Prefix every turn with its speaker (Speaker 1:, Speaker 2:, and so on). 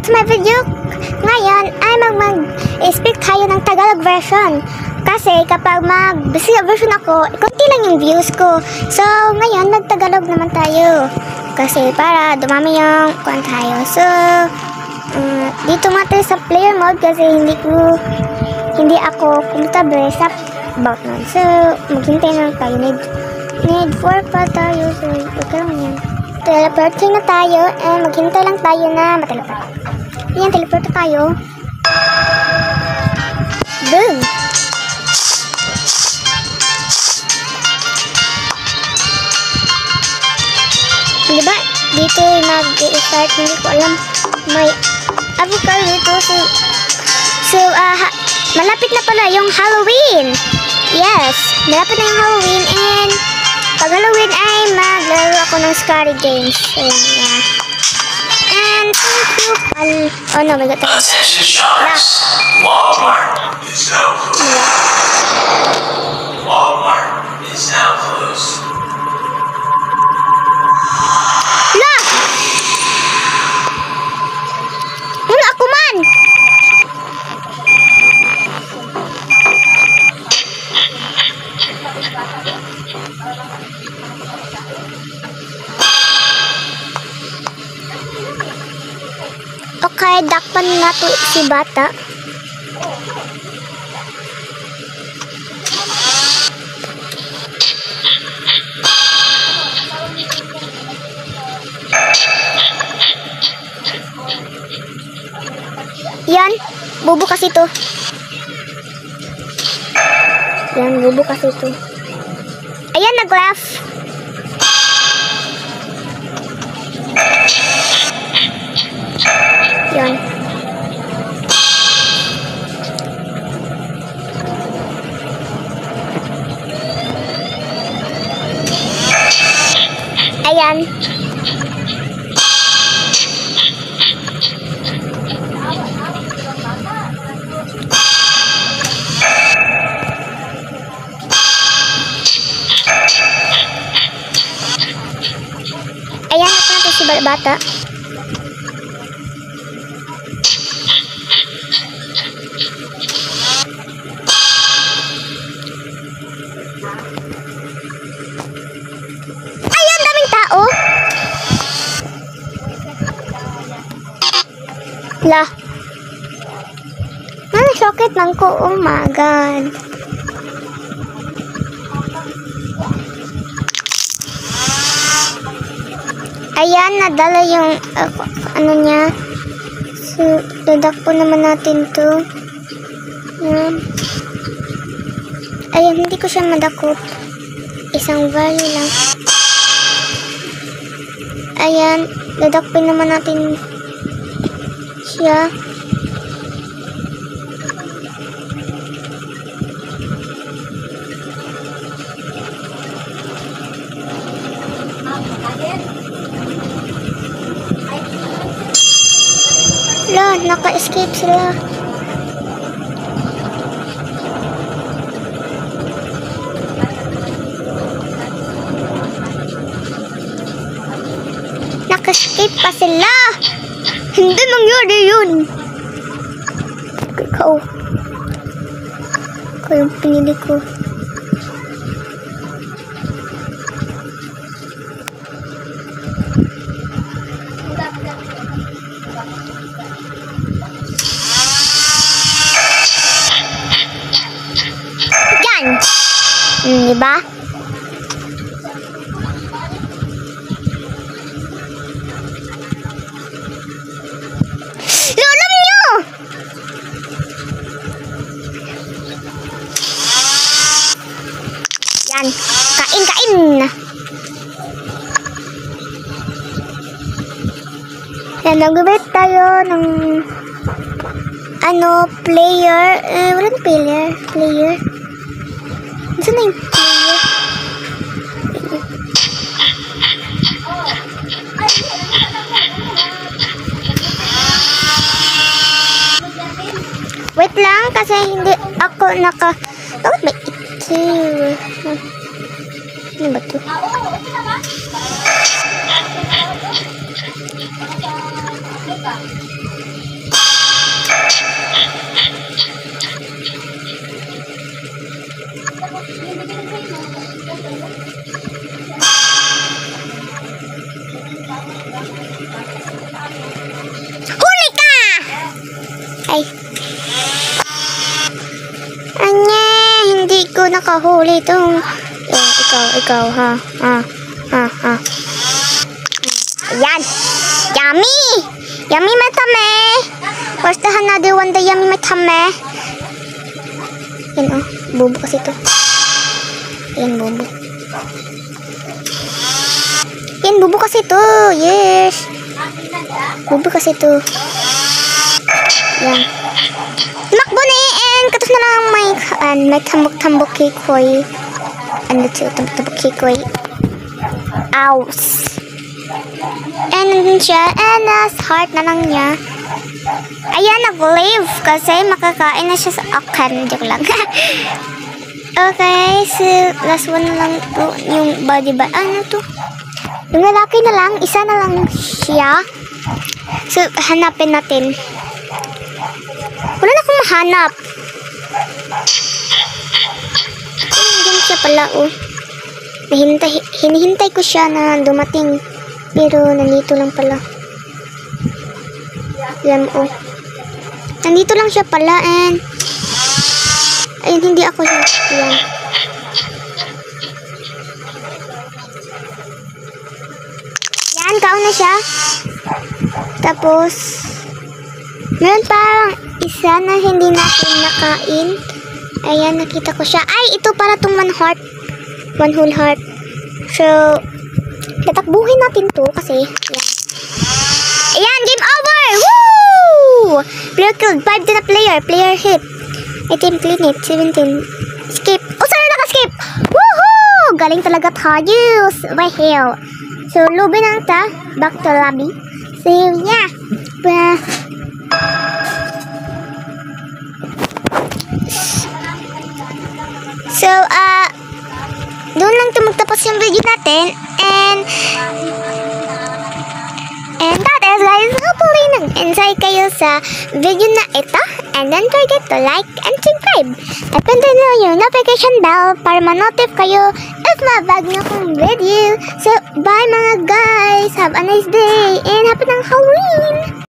Speaker 1: to my video. Ngayon ay mag-speak tayo ng Tagalog version. Kasi kapag mag-Bisaya version ako, konti lang yung views ko. So, ngayon nag-Tagalog naman tayo. Kasi para dumami yung kuwan tayo. So, dito nga tayo sa player mode kasi hindi ako comfortable sa about nun. So, maghintay na lang tayo. Need 4 pa tayo. So, okay lang yan. Teleporting na tayo and maghintay lang tayo na mateleport. Ayan, teleport na tayo. Boom! Diba? Dito nag-start. Hindi ko alam. May avocado dito. So, malapit na pala yung Halloween. Yes, malapit na yung Halloween. And pag Halloween ay maglaro ako ng scary games. So, yeah. And thank you. Oh no, may gata.
Speaker 2: Attention shoppers. Walmart is now closed. Walmart is now closed.
Speaker 1: La! Wala ako man! Okay, dakpan na to si bata. Yan, bubo kasi to. Yan, bubo kasi to. Ayan, nag-laugh. Yan. Ayan. Ayan, natin si bata. Ayan, daming tao. Lah. Sakit lang ko. Oh my God. Ayan, nadala yung ano niya. So, dadak po naman natin to. Ayan. Ayan, hindi ko siya madakot. Isang value lang. Ayan, dadakpin naman natin siya. Lah, naka-escape sila. Naka-escape pa sila. Hindi mangyari yun. Ikaw yung pinili ko. Diba? Alam nyo! Yan. Kain-kain. Yan, nag-wait tayo ng player. Walang player. Saan na yung player? Wait lang kasi hindi ako bakit may ito? Ano ba ito? Huli ka! Ay. Anya, hindi ko nakahuli itong... ikaw, ha? Ayan. Yummy! Yummy matame! Where's the another one, the yummy matame? Yan, oh. Bobo kasi ito. Yan, bobo. Yan, bobo kasi ito. Yes. Bobo kasi ito. Yan. Tumakbo na and katos na lang may tambok-tambok kikoy. Ano ito? Tambok-tambok kikoy. Ows. And nandun siya. And heart na lang niya. Ayan, nag-live kasi makakain na siya sa akin. Joke lang. Okay, so last one na lang to. Yung body ba? Ano to? Yung lalaki na lang. Isa na lang siya. So, hanapin natin. Wala na akong mahanap. Diyan siya pala, oh. Hinihintay ko siya na dumating. Pero, nandito lang pala. Yan, oh. Nandito lang siya pala, and... ayun, hindi ako siya. Yan. Yan, kaon na siya. Tapos... meron parang isa na hindi natin nakain. Ayan, nakita ko siya. Ay, ito para tong one heart. One whole heart. So, tatakbuhin natin to kasi, yan. Ayan, game over! Woo! Player killed. 5 to the player. Player hit. 18, clean it. 17. Skip. Oh, sorry, naka-skip! Woohoo! Galing talaga tayo. By hell. So, lobby na ta. Back to lobby. So, yeah. So, doon lang ito magtapos yung video natin. And that is, guys, hopefully nag-enjoy kayo sa video na ito. And don't forget to like and subscribe. At pindutin nyo yung notification bell para ma-notif kayo if mabag nyo akong video. So, bye mga guys! Have a nice day and happy ng Halloween!